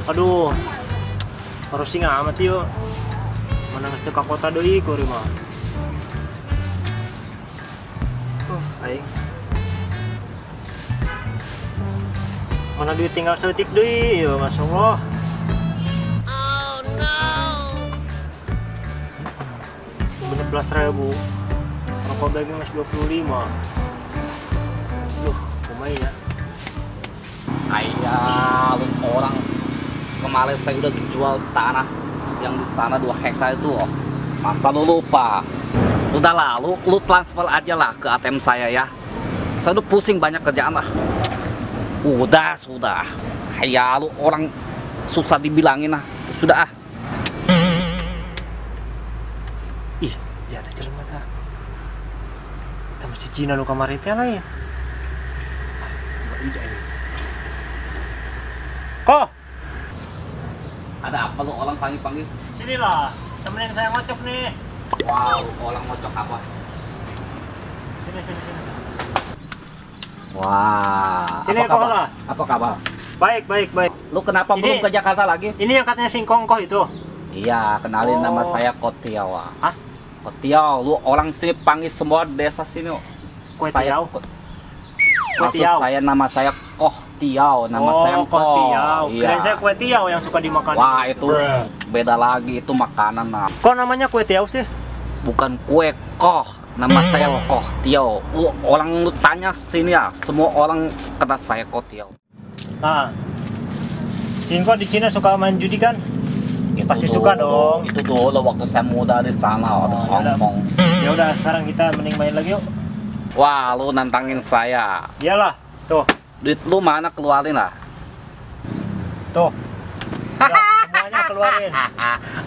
Aduh. Harus sih amat yuk. Mana geus teu ka kota deui kuring mah. Oh, aing. Mana duit tinggal seutik deui, ya masyaallah. Oh no. 16.000. Rokok daging masih 25. Duh, kumaha ya. Ayah, lu orang kemarin saya udah jual tanah yang di sana 2 hektar itu loh. Masa lu lupa? Udahlah, lu transfer aja lah ke ATM saya ya. Saya udah pusing banyak kerjaan lah. Udah, sudah. Ya, lu orang susah dibilangin lah. Sudah ah. Ih, jatuh jelema tah. Tah mesti Cina nu kamari teh lain. Ide ini. Koh, ada apa lu orang panggil-panggil? Sinilah, temenin saya ngocok nih. Wow, orang ngocok apa? Sini, sini, sini. Wah, sini apa kabar? Lah. Apa kabar? Baik, baik, baik. Lu kenapa ini, belum ke Jakarta lagi? Ini yang katanya singkong koh itu. Iya, kenalin nama saya Kotiau. Hah? Kotiau, lu orang sini panggil semua desa sini. Kue Tiau. Maksud saya nama saya Koh Tiau, nama saya Koh Tiau. Iya. Kirain saya kue tiaw yang suka dimakan. Wah, itu beda lagi, itu makanan lah. Kok namanya kue tiaw sih? Bukan kue koh, nama saya Koh Tiau. Lu orang lu tanya sini ya, semua orang kata saya Koh Tiau. Nah, Singko di Cina suka main judi kan? Itu pasti dulu, suka dong. Itu dulu waktu saya muda di sana, di Hong Kong. Ya udah, sekarang kita mending main lagi yuk. Wah, lu nantangin saya. Iyalah, tuh. Duit lu mana keluarin lah. Tuh. Udah, semuanya keluarin.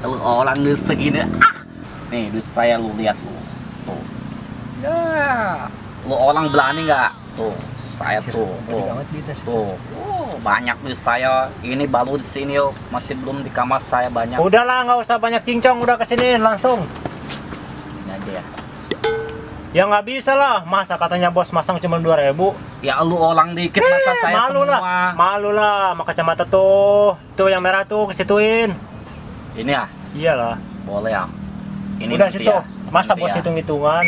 Lu orang duit segini. Ah. Nih, duit saya lu lihat lu. Tuh. Ya. Lu orang berani nggak? Tuh, saya tuh. Tuh. Tuh. Banyak duit saya. Ini baru di sini yo, masih belum di kamar saya banyak. Udahlah, nggak usah banyak cincong, udah kesini langsung. Sini aja ya. Ya nggak bisa lah, masa katanya bos masang cuma 2.000. Ya lu orang dikit, masa saya malu semua. Lah, malu lah, sama kacamata tuh. Tuh yang merah tuh kesituin. Ini ya? Iyalah. Boleh ya. Ini udah situ. Ya. Masa nanti bos ya. Hitung-hitungan.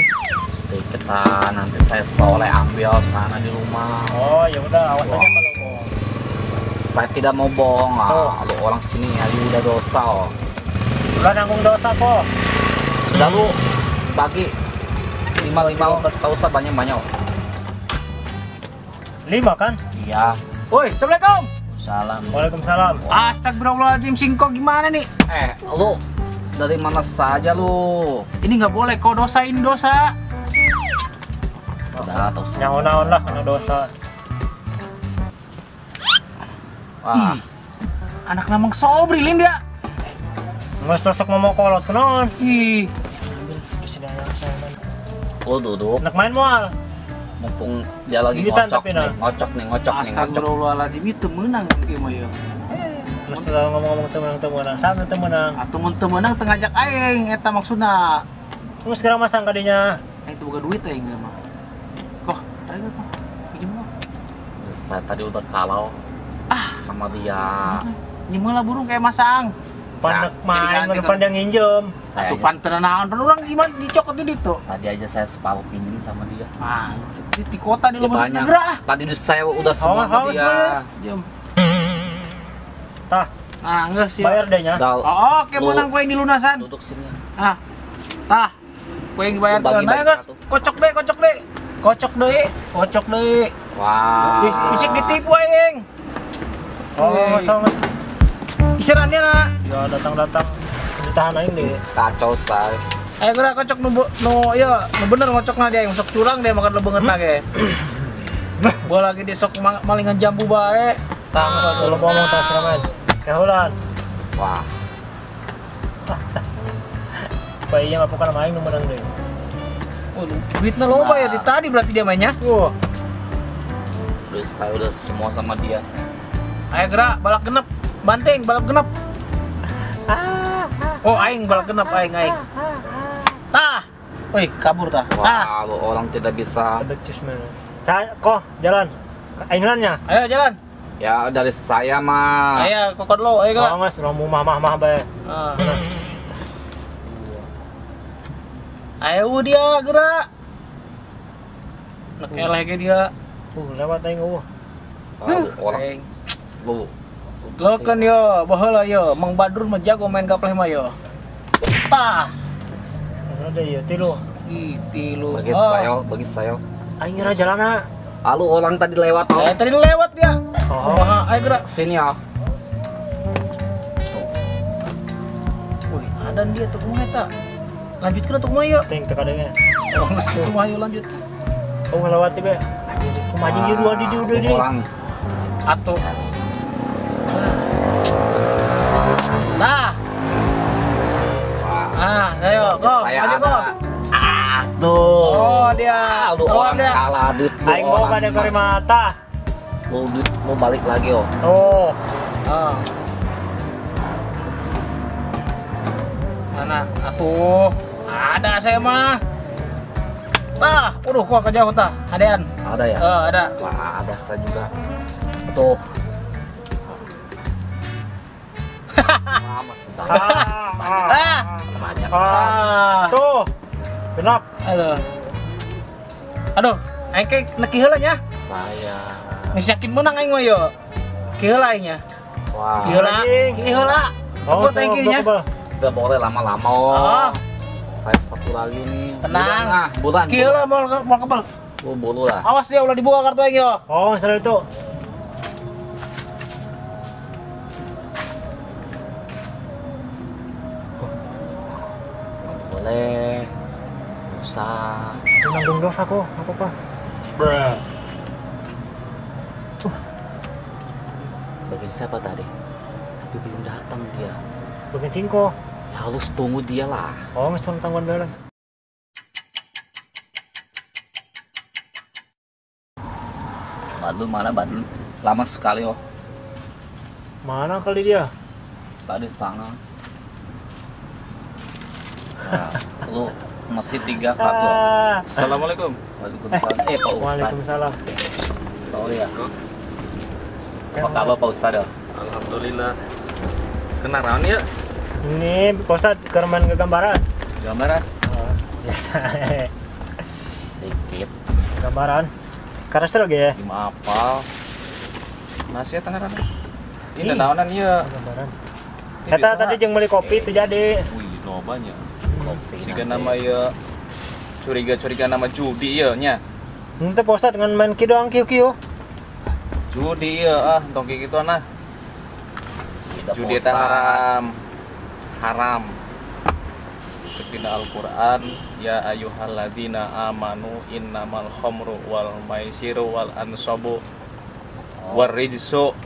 Sedikit lah, nanti saya soleh ambil sana di rumah. Oh ya udah, awas aja kalau bohong. Saya tidak mau bohong ah. Lu orang sini ya, lu udah dosa oh. Udah nanggung dosa kok. Sudah lu bagi 5, tak usah banyak-banyak. 5 kan? Iya. Woi, assalamualaikum. Salam. Waalaikumsalam. Astagfirullahaladzim, Singko gimana nih? Lu dari mana saja lu? Ini nggak boleh, kok dosa ini dosa. Udah, dosa. Nyaon-naon lah kena dosa. Wah. Ih, anak namang sobri lin dia. Nggak terus ngomong kolot kenon. Ih. Lu duduk. Nak main mual. Mumpung dia lagi ngocok nih, ngocok nih, ngocok nih, ngocok. Astagfirullahaladzim, itu menang gimana ya? Mesti ngomong-ngomong temenang-temenang, sama temenang. Atau mun temenang teu ngajak aing eta maksudna. Terus sekarang masang kadinya. Aing teu boga duit aing mah. Koh, aing kok. Pinjem mah. Saya tadi udah kalau sama dia. Nyemeul lah burung kayak masang. Pan main depan dia nginjem. Atuh pan teu naon, pan urang gimana dicokot di ditu. Tadi aja saya separuh pinjem sama dia. Ah, di kota di luar negeri ah. Tadi saya udah semua sama dia. Diam. Tah. Nah, geus sih. Bayar deh nya. Oh, oke menang kowe yang dilunasan. Duduk sini. Ah. Tah. Kowe yang bayar. Nah, geus. Kocok deh, kocok deh. Kocok deui, kocok deui. Wah. Fisik ditipu aing. Oh, sama. Isirannya lah. Ya datang-datang ditahan aing deh. Kacau say. Ayo geura kocok nu nu ya, nu bener ngocokna dia yang sok curang dia makan lebeungeut ge. Gua lagi di sok malingan jambu bae. Tah, kalau ngomong tah seramen. Kahulan. Wah. Bayinya nggak bukan main nu menang deh. Oh, duitnya loba ya di tadi berarti dia mainnya. Wah. Terus saya udah semua sama dia. Ayo gerak, balak genep. Banting, balap genep. Oh, aing balap genep, aing, aing. Tah. Woi, kabur tah. Wah, lu orang tidak bisa. Saya kok jalan. Aing jalannya. Ayo jalan. Ya dari saya mah. Ayo kokot lo, ayo gerak. Oh, Mas, romu mah bae. Ayo dia gerak. Nek eleh ge dia. Lewat aing eueuh. Orang. Lu. Lo kan yo, baheula yo, Mang Badrun mah jago main gapleh mah yo. Tah. Ada ya tilu. Ih, tilu. Bagi saya, bagi saya. Aing ngira jalana. Lalu orang tadi lewat oh. Tadi lewat dia. Oh. Ayo gerak. Sini ya. Wih, ada dia tuh kumaha eta. Lanjutkeun atuh kumaha ieu? Ting teu kadenge. Oh, geus kumaha ieu lanjut. Oh, lewat teh. Kumaha jeung ieu dua di dieu deui. Orang. Atuh. Nah. Ah, ayo, go. Maju go. Tuh. Oh, dia. Lu orang kalah duit. Aing mau pada kori mata. Lu duit mau balik lagi, oh. Oh. Mana? Atuh. Ada saya mah. Tah, waduh kok kejauh tah. Adean. Ada ya? Ada. Wah, ada saya juga. Tuh. Masih banyak. Banyak. Tuh. Genap. Aduh. Aduh, aing ke neki heula nya. Saya. Geus yakin menang aing mah yo. Ki heula aing nya. Wah. Ki heula, ki heula. Oh, thank you nya. Enggak boleh lama-lama. Oh. Saya satu lagi nih. Tenang. Ah, bulan. Ki heula mau kebel. Oh, bolu lah. Awas ya ulah dibuka kartu aing yo. Oh, seru itu. Boleh. Dosa. Nanggung dosa kok, apa apa. Bruh. Bagian siapa tadi? Tapi belum datang dia. Bagian Cingko. Ya harus tunggu dia lah. Oh, ngesel tangguan belen. Badrun mana Badrun? Lama sekali oh. Mana kali dia? Tadi sana. Nah, lu masih 3 kartu. Assalamualaikum. Waalaikumsalam. Pak Ustad. Waalaikumsalam. Sorry ya. Apa kabar Pak Ustad? Alhamdulillah. Kenalan ya? Ini Pak Ustad kerman ke gambaran. Gambaran? Oh, biasa. Dikit. Gambaran. Karena seru ya? Lima apal. Masih ya tangaran. Ini naonan ieu. Gambaran. Eta tadi jeung beli kopi itu jadi. Wih, lobanya. Siga nama ieu curiga-curiga nama judi ieu nya. Henteu Pak Ustad ngan main kieu doang kieu-kieu. Judi ieu ah tong kieu kitu nah. Judi eta haram. Haram. Cek dina Al-Qur'an ya ayyuhalladzina amanu innamal khamru wal maisiru wal ansabu war rijsu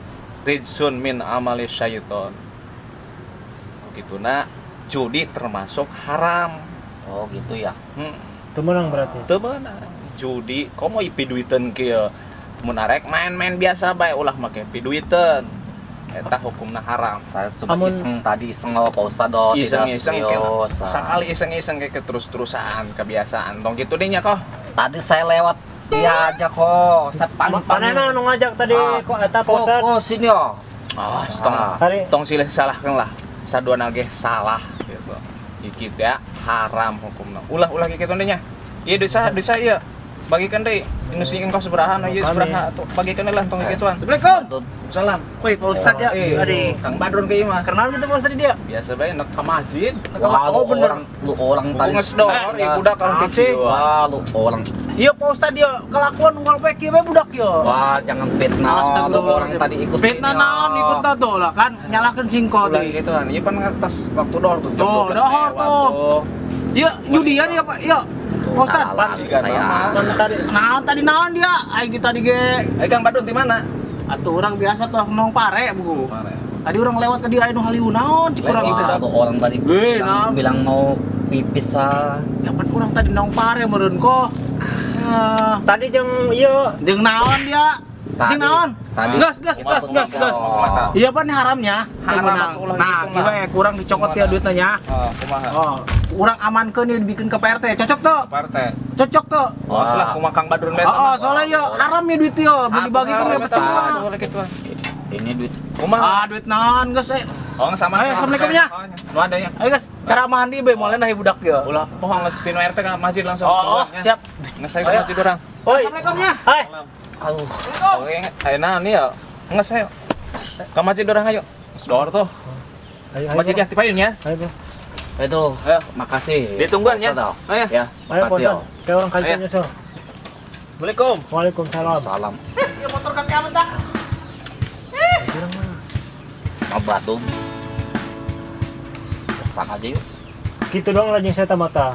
rijsun min amali syaiton. Gituna judi termasuk haram. Oh gitu ya. Teu meunang berarti. Teu meunang. Judi komo piduiteun kieu. Mun arek main-main biasa bae ulah make piduiteun. Eta hukumna haram. Saya cuma iseng tadi iseng sama Pak Ustad oh, iseng-iseng sakali iseng-iseng kayak terus-terusan kebiasaan. Tong kitu deh nya koh. Tadi saya lewat dia aja kok. Saya pagi-pagi. Mana nu ngajak tadi kok eta Pak Ustad? Kok sini yo. Ah, tong silih salahkeun lah. Saduana ge salah gitu. Iki teh haram hukumna. Ulah-ulah kitu teh nya. Ieu dosa ieu. Bagikan deui. Inu sing kau sabaraha ieu sabaraha atuh bagikan lah tong kituan. Assalamualaikum. Salam. Woi, Pak Ustad ya. Aduh, Kang Badrun ke ieu mah. Kenal gitu Pak Ustad dia? Biasa bae nek ka masjid. Wah, oh bener. Lu orang tadi. Geus dohor ieu budak kalau kecil. Wah, lu orang. Iya Pak Ustad dia kelakuan unggal poe kieu bae budak yo. Wah, jangan fitnah. Lu orang tadi ikut fitnah naon ikut tuh lah kan nyalahkeun singko teh. Gituan. Ieu pan atas waktu dohor tuh jam 12. Dohor tuh. Iya, judian ya Pak. Iya. Pak Ustad, naon tadi naon dia? Aing tadi ge. Eh Kang Badrun di mana? Atuh orang biasa tuh nong pare buku. Tadi orang lewat ke dia anu haliu naon cik urang itu. Orang tadi bilang mau pipis ah. Ya pan urang tadi nong pare meureun kok. Tadi jeung ieu. Jeung naon dia? Jeung naon? Gas gas gas gas gas. Iya pan haramnya. Haram. Nah, kieu we kurang dicokot ya duitnya nya. Kumaha? Oh, urang amankeun ieu dibikin ke Pak RT. Cocok tuh? Pak RT. Cocok tuh. Oh, lah kumaha Kang Badrun Oh, soalnya yo haram ya duit yo, mun dibagikan ya percuma. Ini duit. Kumaha? Ah, duit naon geus eh. Oh, sama. Ayo, assalamualaikum nya. Nu ada nya. Ayo guys, cara mandi be moal dah budak ya. Ulah bohong geus tinu RT ka masjid langsung. Oh, siap. Geus ayo ke masjid urang. Oi. Assalamualaikum nya. Hai. Aduh. Oke, ayo nah nih ya. Geus ayo. Ke masjid urang ayo. Geus dor tuh. Ayo, ayo. Masjid ya tipayun ya. Ayo, Bro. Itu, Ayo. makasih. Ditungguan ya. Ayo. Ayo. Ya, Ayo, makasih. Pak Ustad. Kayak orang kali Ayo. nyusul. Assalamualaikum. Waalaikumsalam. Salam. Ya motor kan kiamat dah. Sama batu. Kesana aja yuk. Gitu doang lah jeung saya mata.